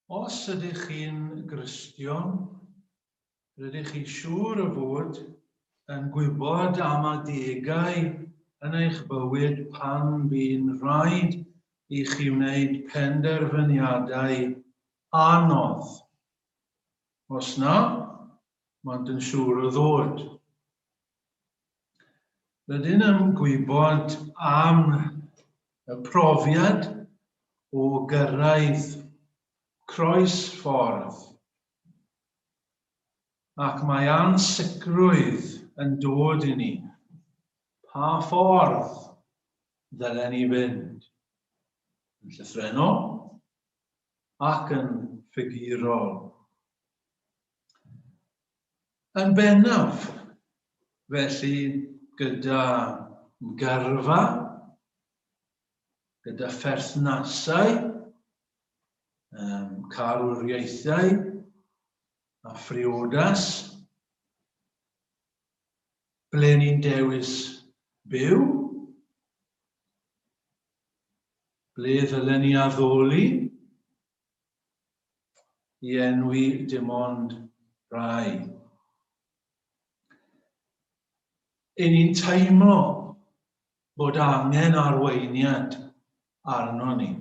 Os ydych chi'n Gristion, rydych chi siŵr o fod yn gwybod am adegau yn eich bywyd pan bu'n rhaid i chi wneud penderfyniadau anodd. Os na, maent yn siŵr o ddod. Rydyn yn gwybod am y profiad o gyrraedd croes ffordd, ac mae ansicrwydd yn dod i ni. Pa ffordd ddylen ni fynd? Yn llythrennol ac yn ffigurol. Yn bennaf, felly, gyda gyrfa, gyda pherthnasau, um, carwriaethau a phriodas, ble ni'n dewis byw, ble ddylen ni addoli, i enwi dim ond rhai. I ni'n teimlo bod angen arweiniad arno ni.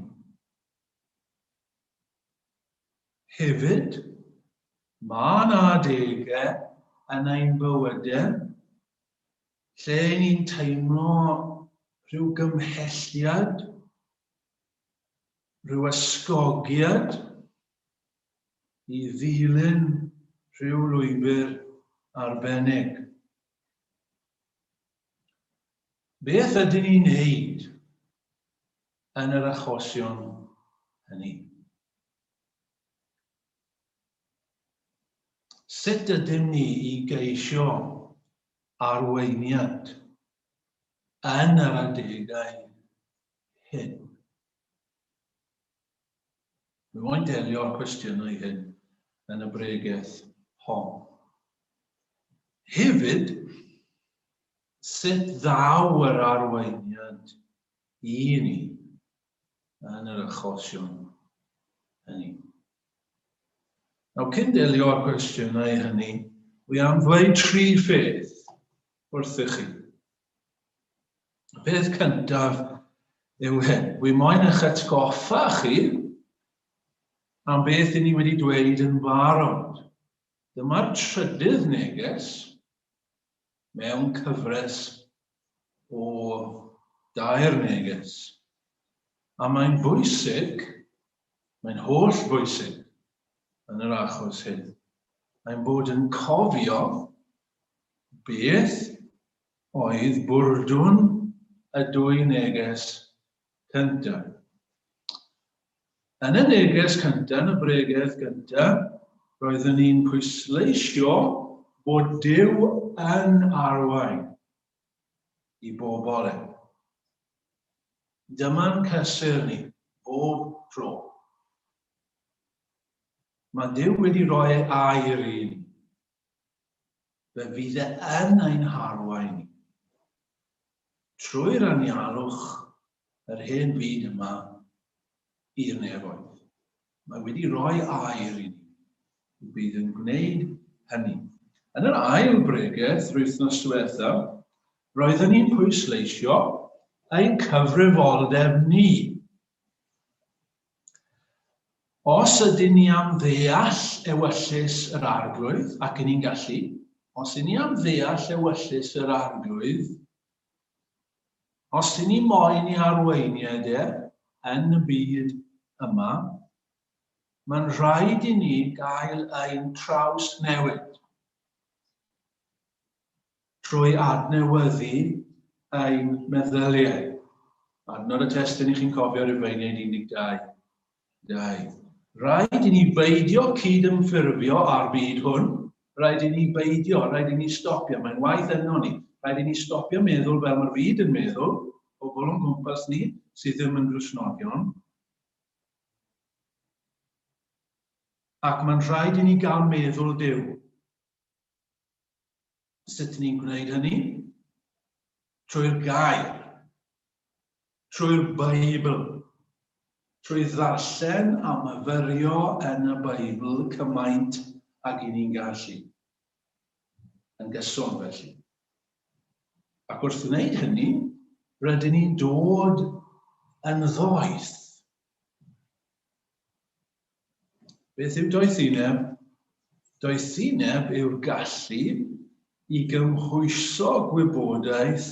Hefyd, mae yna adegau yn ein bywydau lle ni'n teimlo rhyw gymhelliad rhyw ysgogiad i ddilyn rhyw lwybr arbennig. Beth ydyn ni'n neud yn yr achosion hynny? Sut ydym ni i geisio arweiniad yn yr adegau hyn? Mi moyn delio â'r cwestiynau hyn yn y bregeth hon. Hefyd, sut ddaw yr arweiniad i ni yn yr achosion hynny? Nawr, cyn delio â'r cwestiynau hynny, wi am ddweud tri pheth wrthych chi. Y peth cyntaf yw hyn. Wi moyn eich atgoffa chi am beth i ni wedi dweud yn barod. Dyma'r trydydd neges mewn cyfres o dair neges. A mae'n bwysig, mae'n holl bwysig yn yr achos hyn, mae'n bod yn cofio beth oedd bwrdwn y dwy neges cyntaf. Yn y neges cyntaf, yn y bregeth gyntaf, roeddwn ni'n pwysleisio bod Duw yn arwain i bobl e. Dyma'n cysur ni, bob tro. Mae Duw wedi rhoi ei air i ni. Fe fydd e yn ein harwain ni trwy'r anialwch yr hen fyd yma i'r nefoedd. Mae wedi rhoi air i ni. Bydd yn gwneud hynny. Yn yr ail bregeth yr wythnos diwethaf, roeddwn ni'n pwysleisio ein cyfrifoldeb ni. Os ydyn ni am ddeall ewyllys yr Arglwydd, ac yn ni'n gallu, os ydyn ni am ddeall ewyllys yr Arglwydd, os ydyn ni moyn i arweiniad e yn y byd yma, mae'n rhaid i ni gael ein trawsnewid trwy adnewyddu ein meddyliau. Adnod y testun i chi'n cofio Rufeiniaid 12. 2. Rhaid i ni beidio cyd-ymffurfio â'r byd hwn. Rhaid i ni beidio, rhaid i ni stopio. Mae'n waith yno ni. Rhaid i ni stopio meddwl fel mae'r byd yn meddwl, pobl o'n gwmpas ni sydd ddim yn Gristnogion. Ac mae'n rhaid i ni gael meddwl Duw. Sut ni'n gwneud hynny? Trwy'r gair. Trwy'r Beibl. Trwy ddarllen a myfyrio yn y Beibl cymaint ag i ni'n gallu. Yn gyson felly. Ac wrth wneud hynny, rydyn ni'n dod yn ddoeth. Beth yw doethineb? Doethineb yw'r gallu i gymhwyso gwybodaeth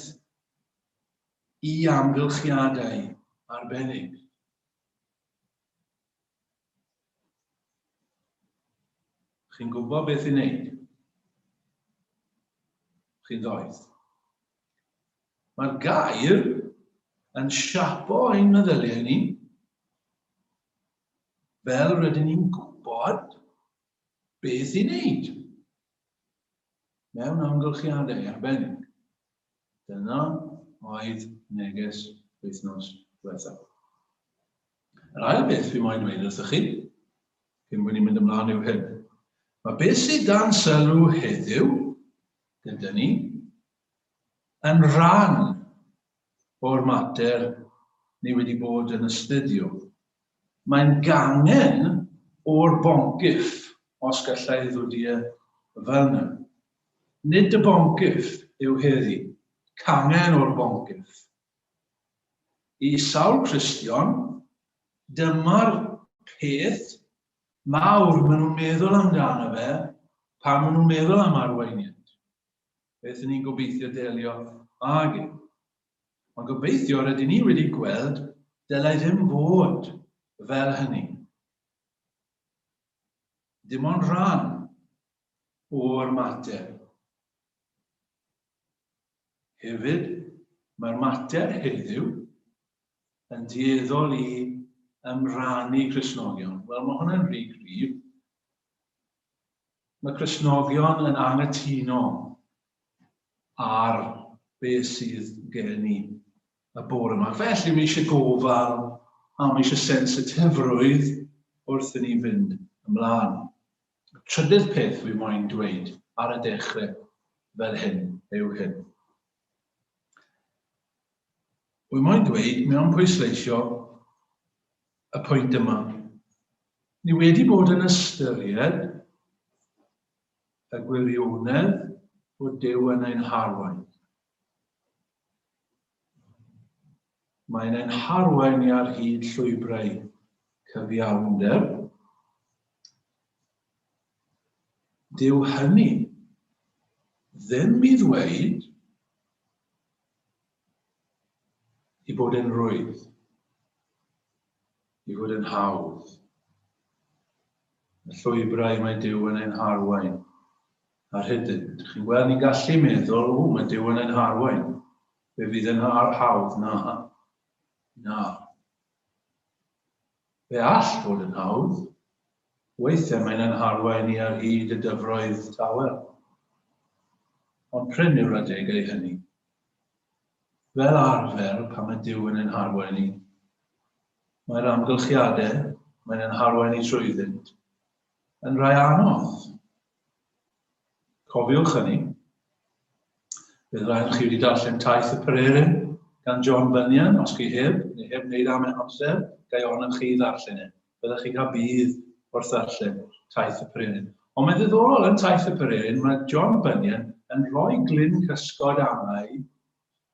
i amgylchiadau arbennig. Chi'n gwybod beth i wneud. Chi'n ddoeth. Mae'r gair yn siapo ein meddyliau ni fel rydyn ni'n gwybod beth i wneud mewn amgylchiadau arbennig. Dyna oedd neges wythnos diwethaf. Yr ail beth fi moyn dweud wrthych chi, cyn bod ni'n mynd ymlaen yw hyn. Mae beth sydd dan sylw heddiw gyda ni yn rhan o'r mater ni wedi bod yn astudio. Mae'n gangen o'r boncyff, os gallai ddwdi e fel yna. Nid y boncyff yw heddi, cangen o'r boncyff. I sawl Cristion, dyma'r peth mawr maen nhw'n meddwl amdano fe pan maen nhw'n meddwl am arweiniad. Beth ni'n gobeithio delio ag e. Ond gobeithio rydyn ni wedi gweld dylai ddim fod fel hynny. Dim ond rhan o'r mater. Hefyd, mae'r mater heddiw yn dueddol i ymrannu Cristnogion. Wel, mae hwnna'n rhy gryf. Mae Cristnogion yn anghytuno ar beth sydd gen i y bore yma. Felly mae eisiau gofal a mae eisiau sensitifrwydd wrth i ni fynd ymlaen. Y trydydd peth fi moyn dweud ar y dechrau fel hyn yw hyn. Wy moyn dweud mewn pwysleisio y pwynt yma. Ni wedi bod yn ystyried y gwirionedd bod Duw yn ein harwain. Mae'n ein harwain ni ar hyd llwybrau cyfiawnder. Dyw hynny ddim i ddweud i bod yn rwydd, i fod yn hawdd. Y llwybrau mae Duw yn ein harwain ar hydynt. Chi'n gweld, ni'n gallu meddwl, o, mae Duw yn ein harwain. Fe fydd yn hawdd. Na. Na. Fe all fod yn hawdd. Weithiau mae'n ein harwain ni ar hyd y dyfroedd tawel. Ond prin yw'r adegau hynny. Fel arfer, pan mae Duw yn ein harwain ni, mae'r amgylchiadau mae'n ein harwain ni trwyddynt yn rhai anodd. Cofiwch hynny. Bydd rhaid chi wedi darllen Taith y Pererin gan John Bunyan, os chi heb, neu heb wneud am amser, gai ohonoch chi ddarllen e. Byddech chi'n cael budd wrth ddarllen Taith y Pererin. Ond mae'n ddiddorol, yn Taith y Pererin, mae John Bunyan yn rhoi glyn cysgod amau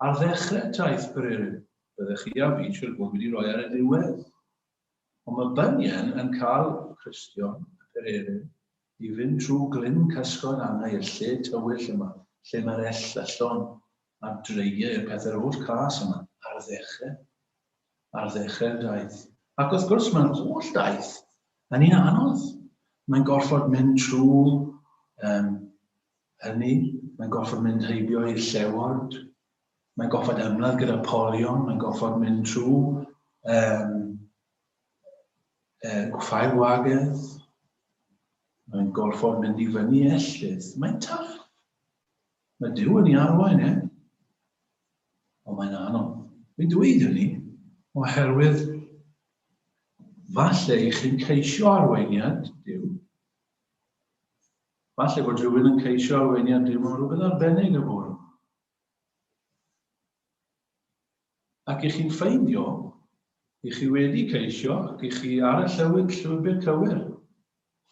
ar ddechrau Taith Pererin. Byddech chi a fi, siwr bod wedi rhoi ar y diwedd. Ond mae Bunyan yn cael Cristion, y Pererin, i fynd trwy glyn cysgod angau i'r lle tywyll yma, lle mae'r ellyllon a'r dreigiau a'r pethau'r holl cas yma, ar ddechrau, ar ddechrau'r daith. Ac wrth gwrs mae'r holl daith yn un anodd. Mae'n gorfod mynd trwy um, hynny, mae'n gorfod mynd heibio i'r llewod, mae'n gorfod ymladd gyda polion, mae'n gorfod mynd trwy um, gwffair wagedd, mae'n gorfod mynd i fyny elltydd. Mae'n tough. Mae Duw yn ei arwain e. Ond mae'n anodd. Fi'n dweud hynny oherwydd falle i chi'n ceisio arweiniad Duw. Falle bod rhywun yn ceisio arweiniad Duw mewn rhywbeth arbennig y bore. Ac i chi'n ffeindio. I chi wedi ceisio ac i chi ar y llywyd llwybr cywir,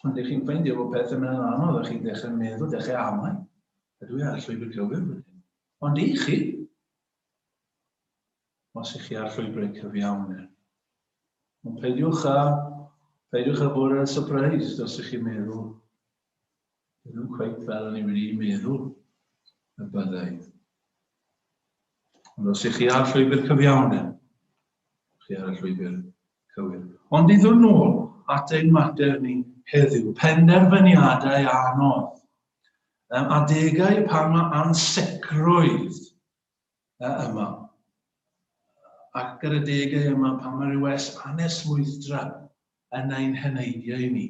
ond i chi'n ffeindio bod pethau'n mynd yn anodd a chi'n dechrau meddwl, dechrau amau, ydw i ar y llwybr cywir fan hyn? Ond i chi, os i chi ar llwybrau cyfiawnder. Ond peidiwch â, peidiwch â bod yn surprised os ych chi'n meddwl, dyn nhw'n cweit fel o'n i wedi meddwl y byddai. Ond os ych chi ar llwybr cyfiawnder, chi ar y llwybr cywir. Ond i ddod nôl at ein mater ni heddiw, penderfyniadau anodd. Um, adegau pan mae ansicrwydd yma. Ac yr adegau yma pan mae rhyw anesmwythdra yn ein heneidiau ni.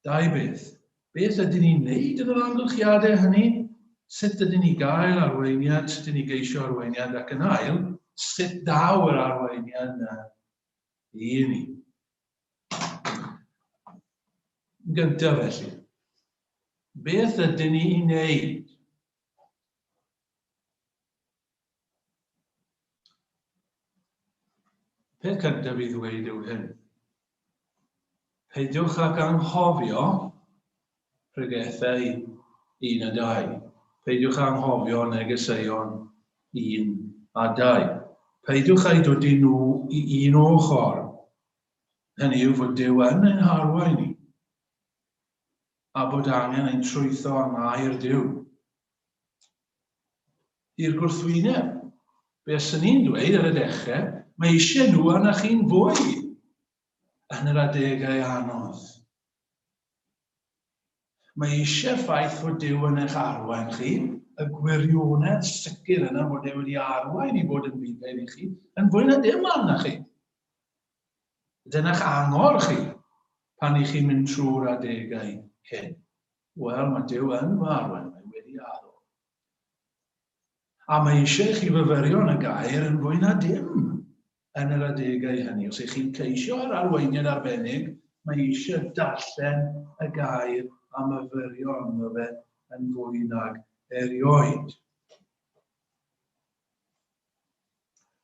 Dau beth. Beth ydyn ni'n wneud yn yr amgylchiadau hynny? Sut ydyn ni gael arweiniad? Sut ydyn ni geisio arweiniad? Ac yn ail, sut daw yr arweiniad yna i ni? Yn gyntaf felly, beth ydyn ni i wneud? Peth cyntaf i ddweud yw hyn. Peidiwch ag anghofio pregethau 1 a 2. Peidiwch â anghofio negeseuon 1 a 2. Peidiwch â'i dwdu nhw i un ochr. Hynny yw fod Duw yn ein harwain ni a bod angen ein trwytho am air Duw. I'r gwrthwyneb, be sy'n ni'n dweud ar y dechrau, mae eisiau nhw arna chi'n fwy yn yr adegau anodd. Mae eisiau'r ffaith fod Duw yn eich arwain chi, y gwirionedd sicr yna fod e wedi arwain i fod yn fugail i chi, yn fwy na dim arna chi. Dyna'ch angor chi pan i chi'n mynd trwy'r adegau hyn. Wel, mae Duw yn fy arwain, mae wedi addo. A mae eisiau i chi fyfyrio yn y gair yn fwy na dim yn yr adegau hynny. Os ych chi'n ceisio yr arweiniad arbennig, mae eisiau darllen y gair a myfyrio ynddo fe yn fwy nag erioed.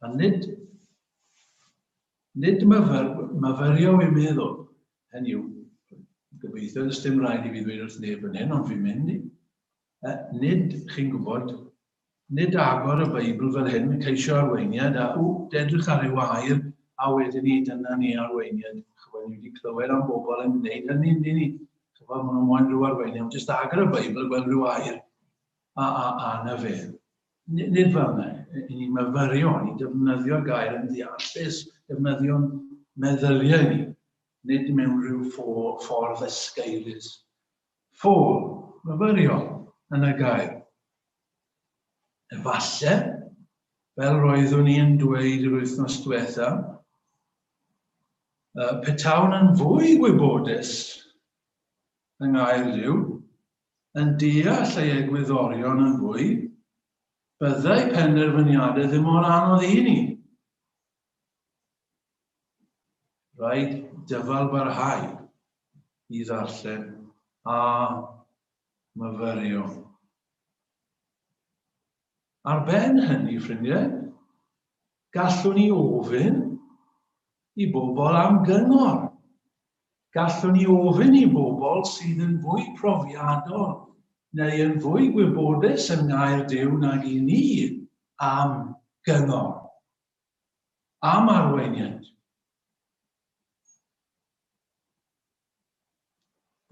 A nid, nid myfyr, myfyrio i'n meddwl, hynny yw, gobeithio does dim rhaid i fi ddweud wrth neb yn hyn, ond fi'n mynd i. Nid, chi'n gwybod, nid agor y Beibl fel hyn, ceisio arweiniad, a ww, edrych ar ryw air, a wedyn ni, dyna ni arweiniad. Chybod, ni wedi clywed am bobl yn gwneud hynny, yndyn ni? Chybod, maen nhw'n moyn rhyw arweiniad, ond jyst agor y Beibl, gweld rhyw air, a, a, a, na fe. Nid fel yna, i ni myfyrio, ni defnyddio'r gair yn ddeallus, defnyddio'n meddyliau ni, nid mewn rhyw ffordd esgeulus. Ffôl, myfyrio yn y gair. Efallai, fel roeddwn i yn dweud yr wythnos diwetha, petawn yn fwy gwybodus yng ngair Duw, yn deall ei egwyddorion yn fwy, byddai penderfyniadau ddim mor anodd i ni. Rhaid dyfal barhau i ddarllen a myfyrio. Ar ben hynny, ffrindiau, gallwn ni ofyn i bobl am gyngor. Gallwn ni ofyn i bobl sydd yn fwy profiadol neu yn fwy gwybodus yng ngair Duw nag i ni am gyngor, am arweiniad.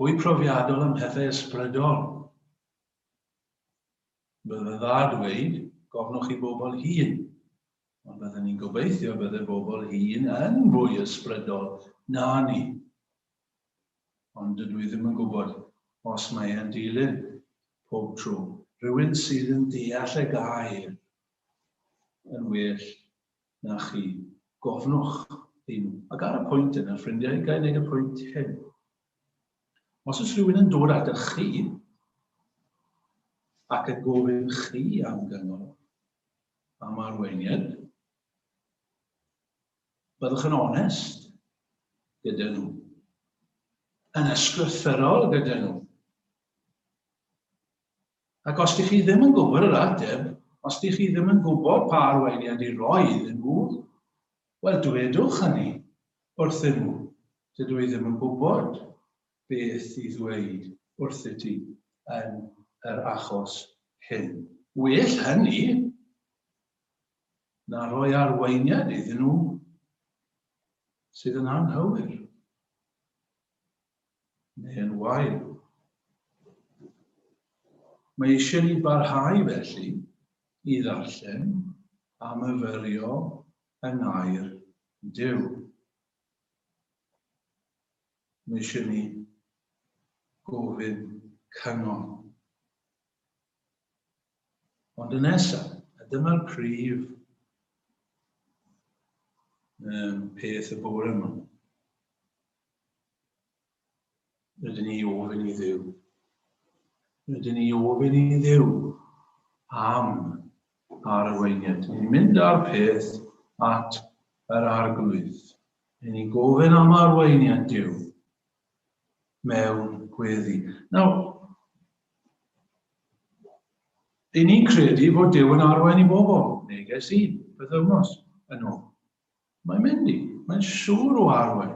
Fwy profiadol ym mhethau ysbrydol. Bydd yn dda dweud, gofnwch i bobl hŷn. Ond byddwn ni'n gobeithio bydde bobl hŷn yn fwy ysbrydol na ni. Ond dydw i ddim yn gwybod os mae e'n dilyn pob tro. Rhywun sydd yn deall y gair yn well na chi. Gofnwch i nhw. Ac ar y pwynt yna, ffrindiau, ga i wneud y pwynt hyn. Os oes rhywun yn dod atoch chi ac yn gofyn chi am gyngor, am arweiniad, byddwch yn onest gyda nhw, yn ysgrythurol gyda nhw. Ac os dych chi ddim yn gwybod yr ateb, os dych chi ddim yn gwybod pa arweiniad i roi iddyn nhw, Wel, dwedwch hynny wrthyn nhw. Dydw i ddim yn gwybod beth i ddweud wrthyt ti yn yr achos hyn. Well hynny na rhoi arweiniad iddyn nhw sydd yn anghywir neu yn wael. Mae eisiau ni barhau felly i ddarllen a myfyrio yng ngair Duw. Mae eisiau ni gofyn cyngor. Ond y nesaf, a dyma'r prif peth y bore yma. Rydyn ni ofyn i Dduw. Rydyn ni ofyn i Dduw am arweiniad. Ni'n mynd â'r peth at yr arglwydd. Rydyn ni'n gofyn am arweiniad Duw mewn gweddi. Nawr, Dyn ni'n credu fod Duw yn arwain i bobl. Neges i, bythefnos yn ôl. Mae'n mynd i, mae'n siŵr o arwain.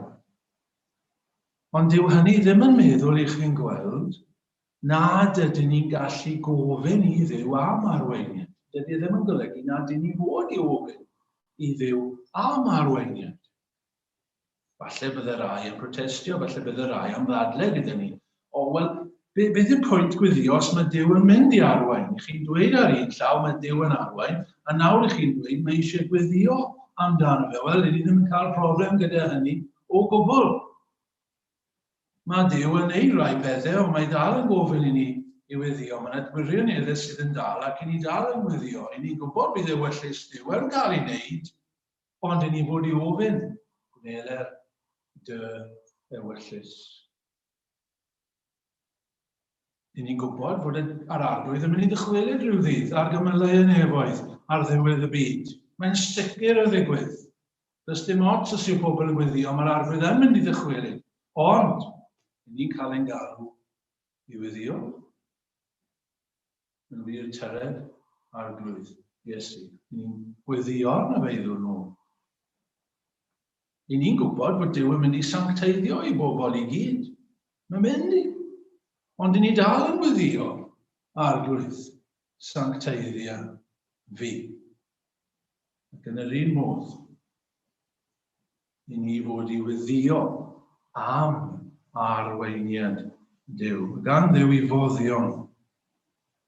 Ond dyw hynny ddim yn meddwl i chi'n gweld nad ydyn ni'n gallu gofyn i Dduw am arweiniad. Dydy e ddim yn golygu nad ydyn ni fod i ofyn i Dduw am arweiniad. Falle bydde rai yn protestio, falle bydde rai am ddadle gyda ni. O, wel, be, beth yw'r pwynt gwyddio os mae Duw yn mynd i arwain? I chi'n dweud ar un llaw mae Duw yn arwain, a nawr i chi'n dweud mae eisiau gweddio amdano fe. Wel, ni ddim yn cael problem gyda hynny o gwbl. Mae Duw yn neud rhai pethau, ond mae dal yn gofyn i ni i weddio. Mae yna gwirioneddau sydd yn dal ac i ni dal yn gweddio. I ni'n gwybod bydd ewyllys Duw yn cael ei wneud, Ond i ni fod i ofyn, gwneler dy ewyllys. I ni'n gwybod fod yr arglwydd yn mynd i ddychwelyd rhyw ddydd ar gymylau y nefoedd ar ddiwedd y byd. Mae'n sicr o ddigwydd. Does dim ots os yw pobl yn gweddio, mae'r arglwydd yn mynd i ddychwelyd. Ond, i ni'n cael ein galw i weddio. Yn wir tyred, Arglwydd Iesu. Ni'n gweddio arno fe i ddod nôl. I ni'n gwybod bod Duw yn mynd i sancteiddio i bobl i gyd. Mae'n mynd i. Ond i ni dal yn gweddio, Arglwydd, sancteiddia fi. Ac yn yr un modd, i ni fod i weddio am arweiniad Duw. Gan Dduw i foddion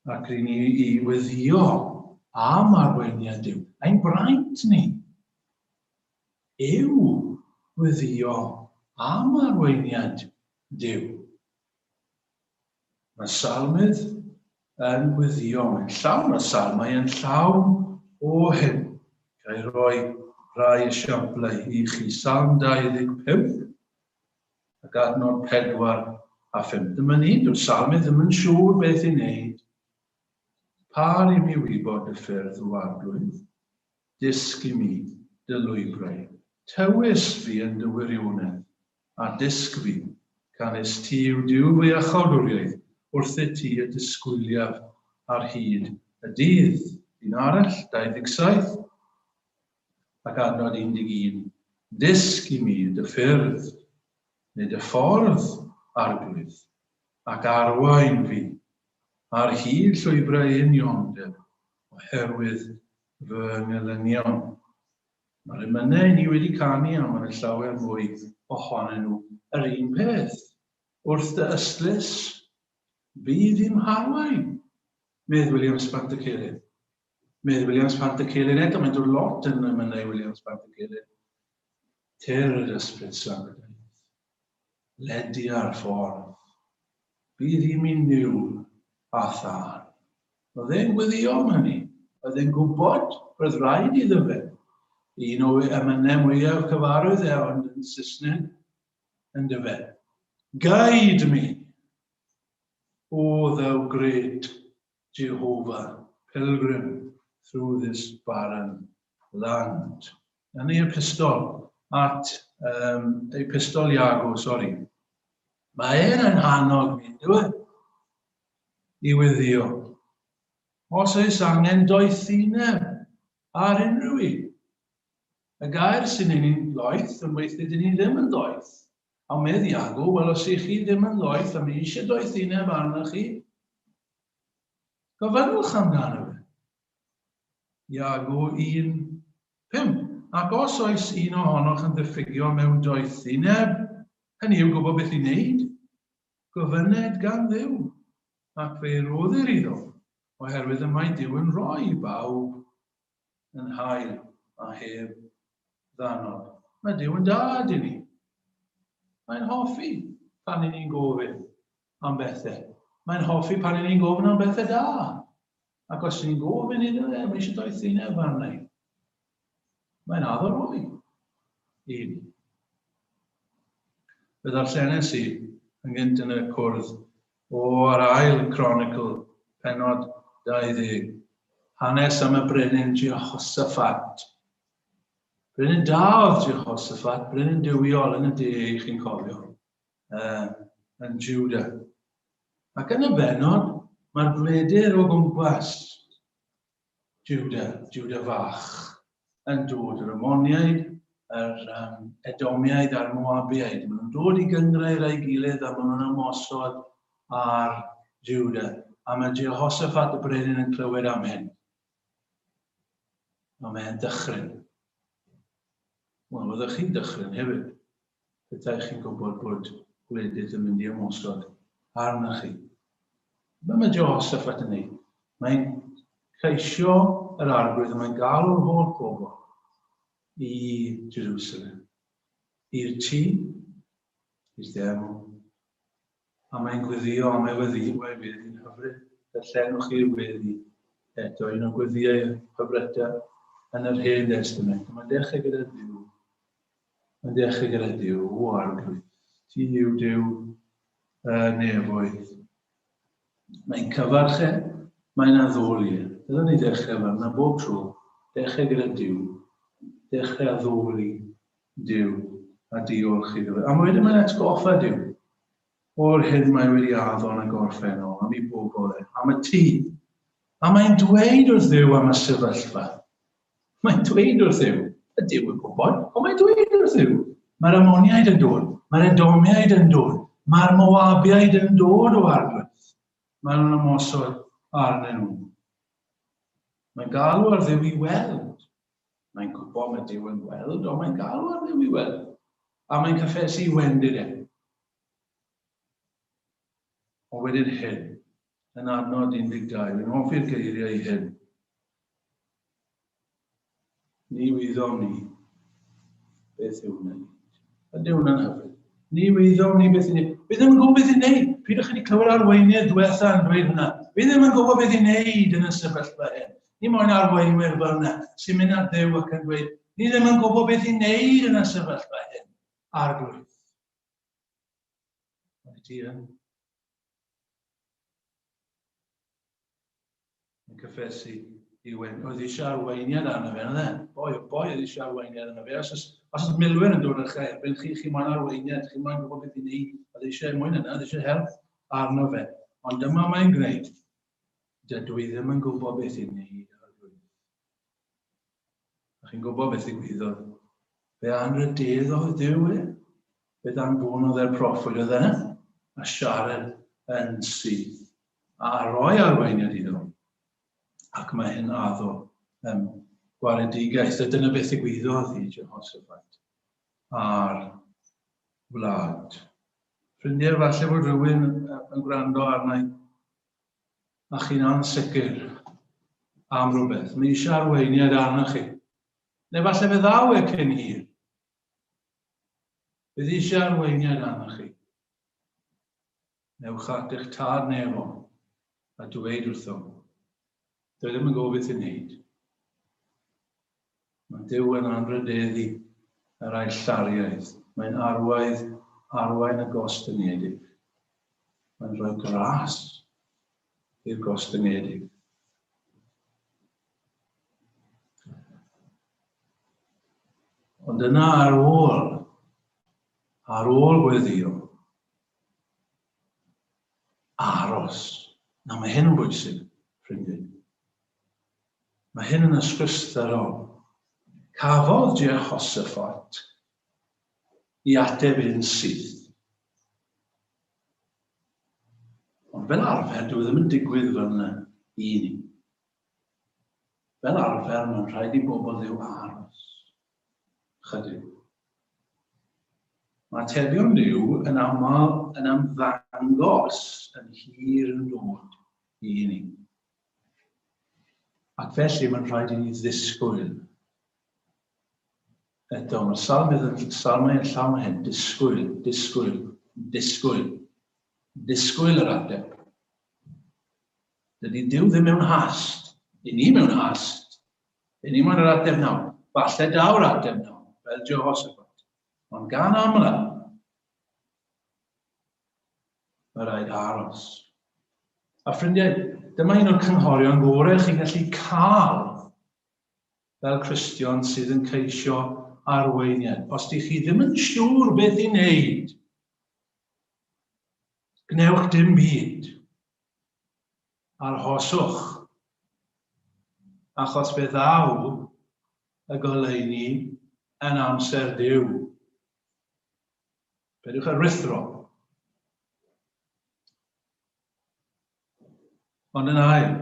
ac i ni i weddio am arweiniad Duw. Ein braint ni yw gweddio am arweiniad Duw. Mae salmydd yn gweddio, mae'n llawn o salmau, yn llawn o hyn. Ga i roi rhai esiamplau i chi. Salm 25 ac adnod 4 a 5. Dyma ni, dyw'r salmydd ddim yn siŵr beth i wneud. Par i mi wybod y ffyrdd o arglwydd, dysg i mi dy lwybrau. Tywys fi yn dy wirionedd, a dysg fi, canys ti yw Duw fy iachawdwriaeth, wrthyt ti y disgwyliaf ar hyd y dydd. Un arall, 27, ac adnod 11, Dysg i mi dy ffyrdd, neu dy ffordd, Arglwydd, ac arwain fi ar hyd llwybrau uniondeb oherwydd fy ngelynion. Mae'r emynau ni wedi canu a mae yna llawer mwy ohonyn nhw yr un peth. Wrth dy ystlys, bydd i'm harwain, medd Williams Pantycelyn. Medd Williams Pantycelyn eto, mae'n dod lot yn emynau Williams Pantycelyn. Tyr yr ysbryd sanctaidd, ledia'r ffordd, bydd i mi niwl a thân. Oedd e'n gweddio am hynny. Oedd e'n gwybod roedd rhaid iddo fe. Un o emynau mwyaf cyfarwydd e, ond yn Saesneg, yn dyfe. Guide me, O thou great Jehovah, pilgrim through this barren land. Yn ei epistol at, um, epistol Iago, sori. Mae e'n yn hannog ni, dwi? E? I weddio. Os oes angen doethineb ar unrhyw un. Y gair sy'n ein ni'n ddoeth yn weithiau dyn ni ddim yn ddoeth. A medd Iago, wel os ych chi ddim yn ddoeth a mae eisiau doethineb arnoch chi, gofynnwch amdano fe. Iago 1, 5. Ac os oes un ohonoch yn ddiffygio mewn doethineb, hynny yw gwybod beth i wneud, gofynned gan Dduw, ac fe roddir iddo, oherwydd y mae Duw yn rhoi i bawb yn hael a heb ddanod. Mae Duw yn dad i ni. Mae'n hoffi pan i ni'n gofyn am bethau. Mae'n hoffi pan i ni'n gofyn am bethau da. Ac os ni'n gofyn iddo fe, mae eisiau doethineb arna i. Mae'n addo roi i ni. Fe ddarllenes i yn gynt yn y cwrdd o'r ail Chronicle, penod 20, hanes am y brenin Jehoshaphat. Brenin da oedd Jehoshaphat, brenin duwiol yn y de, i chi'n cofio, uh, yn Judah. Ac yn y bennod, mae'r gwledydd o gwmpas Juda, Juda fach, yn dod, yr Amoniaid, yr um, Edomiaid a'r Moabiaid. Maen nhw'n dod i gynghrair â'i gilydd a maen nhw'n ymosod ar Juda. A mae Jehoshaphat y brenin yn clywed am hyn. A mae'n dychryn. Wel, fyddwch chi'n dychryn hefyd. Petai chi'n gwybod bod gwledydd yn mynd i ymosod arnoch chi. Be mae Jehoshaphat yn neud? Mae'n ceisio yr arglwydd a mae'n galw'r holl bobl i Jerusalem, i'r tŷ, i'r deml, a mae'n gweddio am ei weddi, ei weddi'n hyfryd. Darllenwch chi'r weddi eto, un o'r gweddiau hyfryta yn yr Hen Destament. Mae'n dechrau gyda Duw. Mae'n dechrau gyda Duw, o arglwydd. Ti yw Duw y nefoedd. Mae'n cyfarch e, mae'n addoli e. Dyna ni ddechrau fel yna bob tro. Dechrau gyda Duw. Dechrau addoli Duw a diolch iddo fe. A wedyn mae'n atgoffa Duw o'r hyn mae wedi addo yn y gorffennol, am ei bobl e, am y tŷ. A mae'n dweud wrth Dduw am y sefyllfa. Mae'n dweud wrth Dduw, y Duw yn gwybod, ond mae'n dweud wrth Dduw. Mae'r Amoniaid yn dod, mae'r Edomiaid yn dod, mae'r Moabiaid yn dod o arglwydd. Maen nhw'n ymosod arnyn nhw. Mae'n galw ar Dduw i weld. Mae'n gwybod mae Duw yn gweld, ond mae'n galw ar Dduw i weld. A mae'n cyffesu i wendid e. Ond wedyn hyn, yn adnod 12, fi'n hoffi'r geiriau hyn. Ni wyddom ni beth yw wneud. Ydy hwnna'n hyfryd. Ni wyddom ni beth i wneud. Fi ddim yn gwybod beth i wneud. Pryd ydych chi wedi clywed arweinydd diwetha yn dweud hwnna? Fi ddim yn gwybod beth i wneud yn y sefyllfa hyn. Ni moyn arweinwyr fel yna sy'n mynd at Dduw ac yn dweud, ni ddim yn gwybod beth i wneud yn y sefyllfa hyn. Arglwydd. Ond ti yn. Yn cyffesu i wen. Oedd eisiau arweiniad arno fe, oedd e? Boi, boi oedd eisiau arweiniad arno fe. Os oes, os oes milwyr yn dod o'ch erbyn chi, chi moyn arweiniad, chi moyn gwybod beth i wneud. Oedd eisiau mwyn yna, oedd eisiau help arno fe. Ond dyma mae'n gwneud. Dydw i ddim yn gwybod beth i wneud. A chi'n gwybod beth ddigwyddodd. Fe anrhydeddodd Duw e. Fe ddanfonodd e'r proffwyd oedd yna a siarad yn syth. A roi arweiniad iddo. Ac mae hyn addo um, gwaredigaeth. A dyna beth ddigwyddodd i Jehoshaphat a'r wlad. Ffrindiau, falle bod rhywun yn gwrando arna i a chi'n ansicr am rhywbeth. Mae eisiau arweiniad arnoch chi. Neu falle fe ddaw e cyn hir. Bydd eisiau arweiniad arnoch chi. Newch at eich tad neu efo a dweud wrtho. Dwi ddim yn gwybod beth i wneud. Mae Duw yn anrhydeddu yr aillariaeth. Mae'n arwaith, arwain y gostyngedig. Mae'n rhoi gras i'r gostyngedig. Ond yna ar ôl, ar ôl gweddio, aros. Na, mae hyn yn bwysig, ffrindiau. Mae hyn yn ysgrythurol. Cafodd Jehoshaphat i ateb un syth. Ond fel arfer, dyw e ddim yn digwydd fel yna i ni. Fel arfer, mae'n rhaid i bobl Dduw aros chydig. Mae atebion Duw yn aml yn ymddangos yn hir yn dod i ni. Ac felly mae'n rhaid i ni ddisgwyl. Eto, mae'r salmydd yn salmau yn llawn o hyn, disgwyl, disgwyl, disgwyl, disgwyl yr ateb. Dydy Duw ddim mewn hast. I ni mewn hast. I ni moyn yr ateb nawr. Falle daw'r ateb nawr, fel Jehoshaphat. Ond gan amla, mae rhaid aros. A ffrindiau, dyma un o'r cynghorion gorau chi'n gallu cael fel Cristion sydd yn ceisio arweiniad. Os dych chi ddim yn siŵr beth i wneud, gwnewch dim byd. Arhoswch, achos fe ddaw y goleuni yn amser Duw. Peidiwch â rhuthro. Ond yn ail,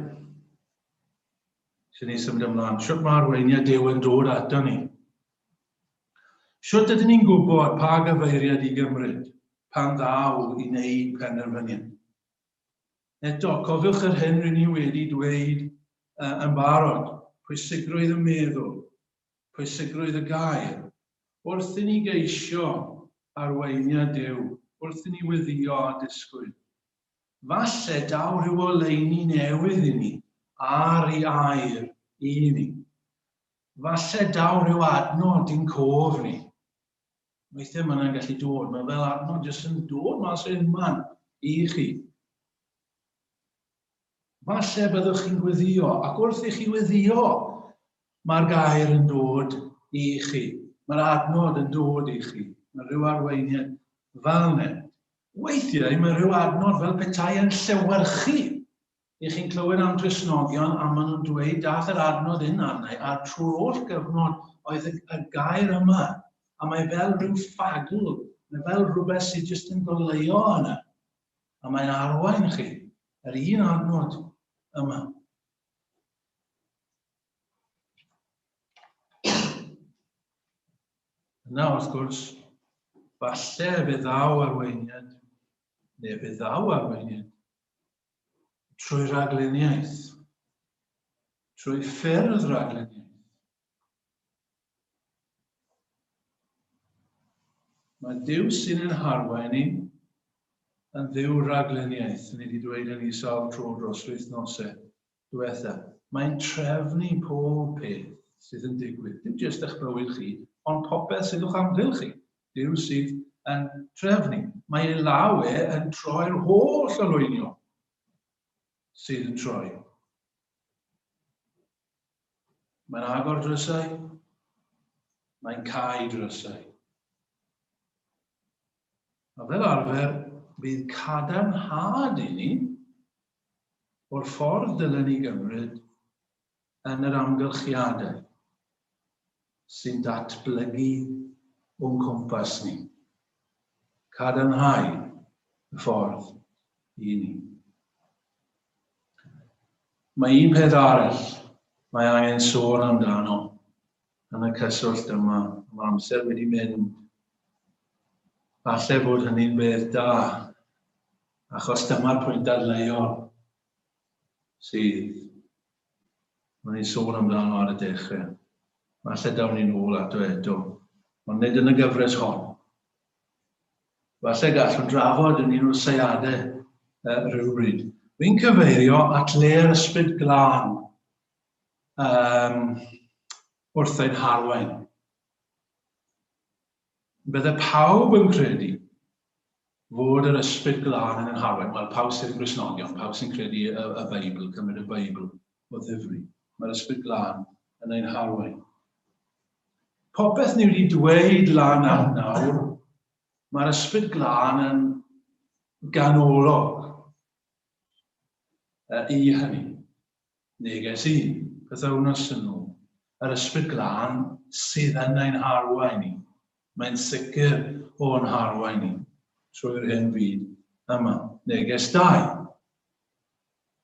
sy'n ni symud ymlaen, sut mae arweiniad Duw yn dod ato ni? Sut ydyn ni'n gwybod pa gyfeiriad i gymryd pan ddaw i wneud penderfyniad? Eto, cofiwch yr hyn rŷn ni wedi dweud yn barod, pwysigrwydd y meddwl, pwysigrwydd y gair. Wrth i ni geisio arweiniad Duw, wrth i ni weddïo a disgwyl, falle daw rhyw oleuni newydd i ni ar ei air i ni. Falle daw rhyw adnod i'n cof ni. Weithiau mae yna'n gallu dod, mae fel adnod jyst yn dod mas o unman i chi. Falle byddwch chi'n gweddio, ac wrth i chi weddio, mae'r gair yn dod i chi. Mae'r adnod yn dod i chi. Mae rhyw arweiniad fel yna. Weithiau mae rhyw adnod fel petai yn llewyrchu Y'ch chi'n clywed am Gristnogion a maen nhw'n dweud dath yr adnodd hyn arna i a trwy'r holl gyfnod oedd y, y gair yma a mae fel rhyw ffagl, mae fel rhywbeth sydd jyst yn goleuo yna a mae'n arwain chi yr un adnod yma. Yna, wrth gwrs, falle fe ddaw arweiniad, neu fe ddaw arweiniad trwy ragluniaeth, trwy ffyrdd ragluniaeth. Mae Duw sy'n ein harwain ni yn Dduw ragluniaeth. Ni wedi dweud hynny sawl tro dros wythnosau diwetha. Mae'n trefnu pob peth sydd yn digwydd. Dim jyst eich bywyd chi, ond popeth sydd o'ch amgylch chi. Duw sydd yn trefnu. Mae ei law e yn troi'r holl olwynion sydd yn troi. Mae'n agor drysau, mae'n cau drysau. A fel arfer, bydd cadarnhad i ni o'r ffordd dylen ni gymryd yn yr amgylchiadau sy'n datblygu o'n cwmpas ni. Cadarnhau y ffordd i ni. Mae un peth arall mae angen sôn amdano yn y cyswllt yma. Mae amser wedi mynd. Falle bod hynny'n beth da, achos dyma'r pwynt dadleuol sydd o'n i'n sôn amdano ar y dechrau. Falle dawn ni'n ôl ato eto, ond nid yn y gyfres hon. Falle gallwn drafod yn un o'r seiadau uh, rhywbryd. Fi'n cyfeirio at le'r ysbryd glân um, wrth ein harwain. Bydde pawb yn credu fod yr Ysbryd Glân yn ein harwain. Wel, pawb sydd yn Gristnogion, pawb sy'n credu y, y Beibl, cymryd y Beibl o ddifri. Mae'r Ysbryd Glân yn ein harwain. Popeth ni wedi dweud lan at nawr, mae'r Ysbryd Glân yn ganolog i hynny. Neges un, pythewnos yn ôl. Yr Ysbryd Glân sydd yn ein harwain ni. Mae'n sicr o'n harwain ni trwy'r hen fyd yma. Neges 2.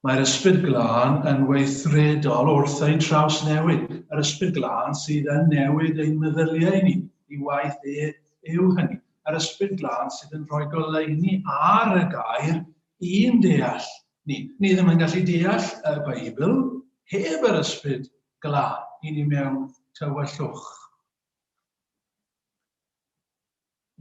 Mae'r Ysbryd Glân yn weithredol wrth ein trawsnewid. Yr Ysbryd Glân sydd yn newid ein meddyliau ni. I waith e yw hynny. Yr Ysbryd Glân sydd yn rhoi goleuni ar y gair i'n deall ni. Ni ddim yn gallu deall y Beibl heb yr Ysbryd Glân. I ni mewn tywyllwch.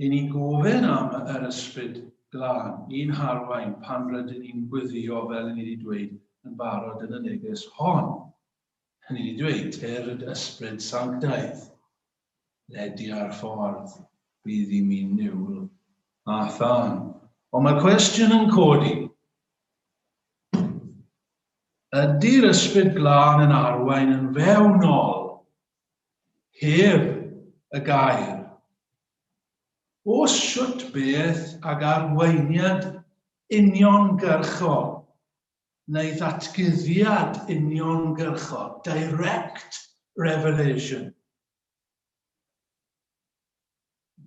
I ni'n gofyn am yr Ysbryd Glân i'n harwain pan rydyn ni'n gweddio fel i ni wedi dweud yn barod yn y neges hon. Ni wedi dweud, Tyrd Ysbryd Sanctaidd, ledia'r ffordd, bydd i mi niwl a thân. Ond mae'r cwestiwn yn codi. Ydy'r Ysbryd Glân yn arwain yn fewnol heb y gair. Oes shwt beth ag arweiniad uniongyrchol neu ddatguddiad uniongyrchol, direct revelation?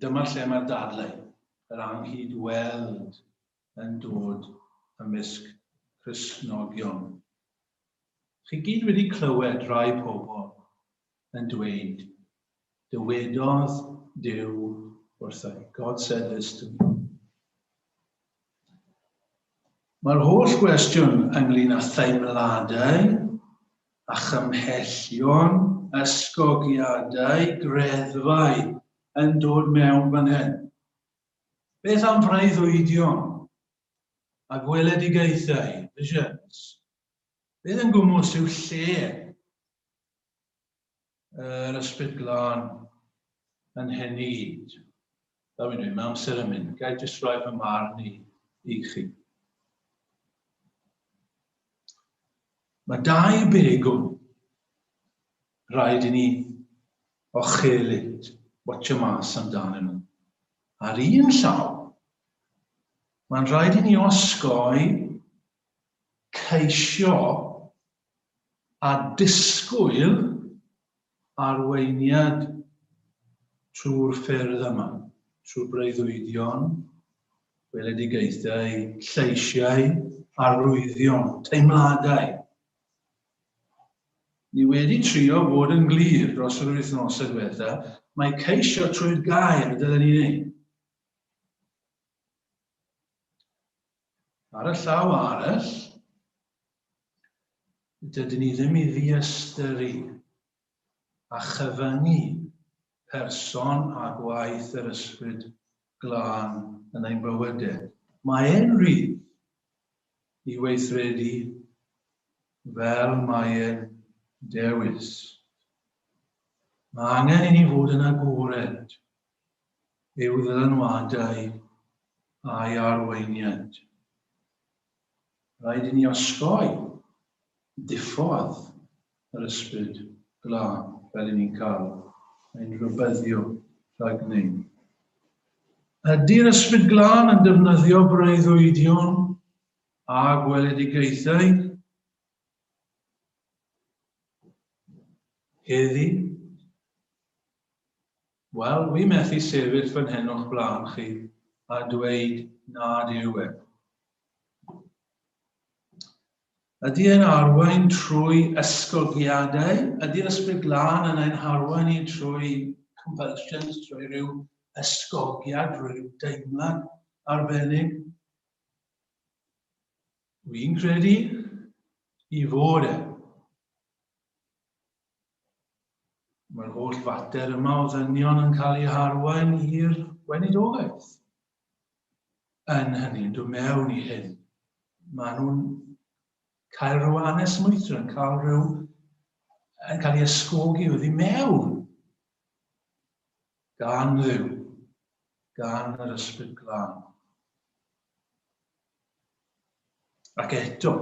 Dyma lle mae'r dadlau, yr anghyd-weld yn dod ymysg Cristnogion. Chi gyd wedi clywed rai pobl yn dweud, Dywedodd Duw wrtha i. God said this to me. Mae'r holl gwestiwn ynglyn â theimladau a chymhellion, ysgogiadau, greddfau yn dod mewn fan hyn. Beth am freuddwydion a gweledigaethau, visions? Beth yn gwmws yw lle yr Ysbryd Glân yn hyn i gyd? Fel fi'n dweud, mae amser yn mynd. Ga i jyst rhoi fy marn i i chi. Mae dau begwn rhaid i ni ochelyd, watcha mas amdanyn nhw. Ar un llaw, mae'n rhaid i ni osgoi ceisio a disgwyl arweiniad trwy'r ffyrdd yma, trwy breuddwydion, gweledigaethau, lleisiau, arwyddion, teimladau. Ni wedi trio bod yn glir dros yr wythnosau diwetha, mae ceisio trwy'r gair y dylen ni wneud. Ar y llaw arall, dydyn ni ddim i ddiystyru a chyfyngu person a gwaith yr Ysbryd Glân yn ein bywydau. Mae e'n rhydd i weithredu fel mae e'n dewis. Mae angen i ni fod yn agored i'w ddylanwadau a'i arweiniad. Rhaid i ni osgoi diffodd yr Ysbryd Glân fel i ni'n cael ein rhybuddio rhag gwneud. Ydy'r Ysbryd Glân yn defnyddio breuddwydion a gweledigaethau heddi? Wel, wi methu sefyll fan hyn o'ch blaen chi a dweud nad yw e. Ydy e'n arwain trwy ysgogiadau? Ydy'r Ysbryd Glân yn ein harwain ni trwy compulsions, trwy rhyw ysgogiad, rhyw ryw deimlad arbennig? Wy'n credu i fod e. Mae'r holl fater yma o ddynion yn cael eu harwain i'r weinidogaeth. Yn hynny, yn dod mewn i hyn, maen nhw'n cael rhyw anesmwythra, yn cael rhyw, yn cael ei ysgogi oddi mewn gan Dduw, gan yr Ysbryd Glân. Ac eto,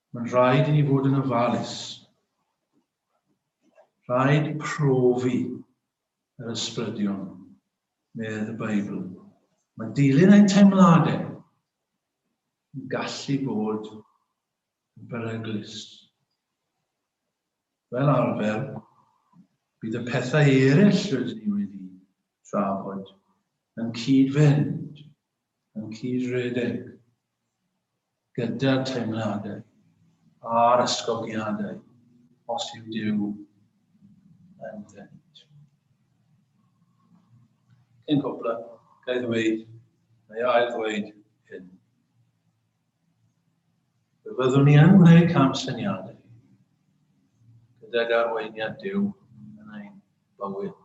Mae'n rhaid i ni fod yn ofalus. Rhaid profi yr ysbrydion, medd y Beibl. Mae dilyn ein teimladau yn gallu bod yn beryglus. Fel arfer, bydd y pethau eraill rydyn ni wedi trafod yn cyd-fynd, yn cyd-redeg gyda'r teimladau a'r ysgogiadau os yw Duw ynddynt. Cyn cwpla, ga i ddweud, neu ail ddweud hyn. Fe fyddwn ni yn gwneud camsyniadau gydag arweiniad Duw yn ein bywyd.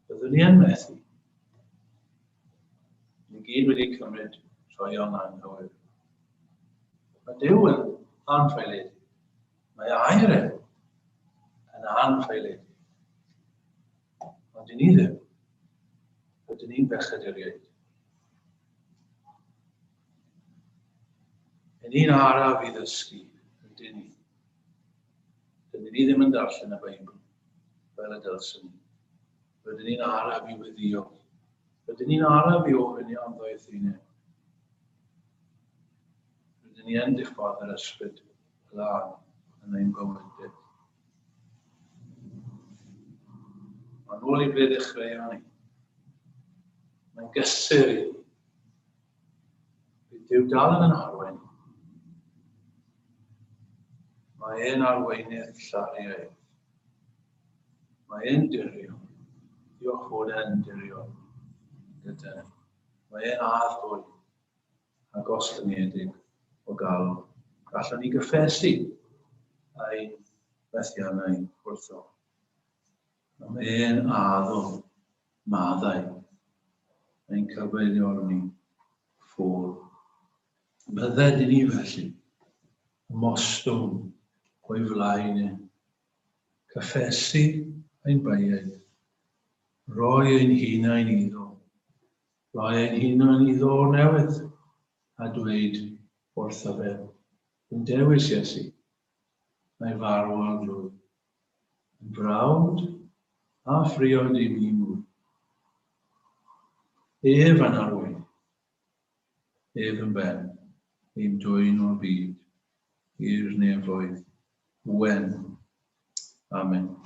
Byddwn ni yn methu. Ni gyd wedi cymryd troion anghywir. Mae Duw yn anffaeledig. Mae air e yn anffaeledig. Ond i ni ddim. Rydyn ni'n bechaduriaid. Yn ni'n araf i ddysgu, ydyn ni. Dydyn ni ddim yn darllen y Beibl fel y dylswn ni. Rydyn ni'n araf i weddio. Rydyn ni'n araf i ofyn i am ddoethineb. Rydyn ni yn diffodd yr ysbryd glân yn ein bywydau. Ond ôl i ble ddechreuon ni. Mae'n gysur i ni. Bydd Duw dal yn arwain. Mae e'n arweinydd llariaidd. Mae e'n dirion. Diolch fod e'n dirion gyda ni. Mae e'n addfwyn a gostyngedig o galon. Gallwn ni gyffesu ein methiannau wrtho. Mae e'n addo maddau ein cyfeiliorn ni ffôl. Bydded i ni felly ymostwng o'i flaen e, cyffesu ein baiau, roi ein hunain iddo, roi ein hunain iddo o'r newydd, a dweud wrtho fe, Dwi'n dewis Iesu, mae farw ar glwy. Yn frawd a phriod i mi mwy. Ef yn arwain, ef yn ben, i'm dwyn o'r byd i'r nefoedd wen. Amen.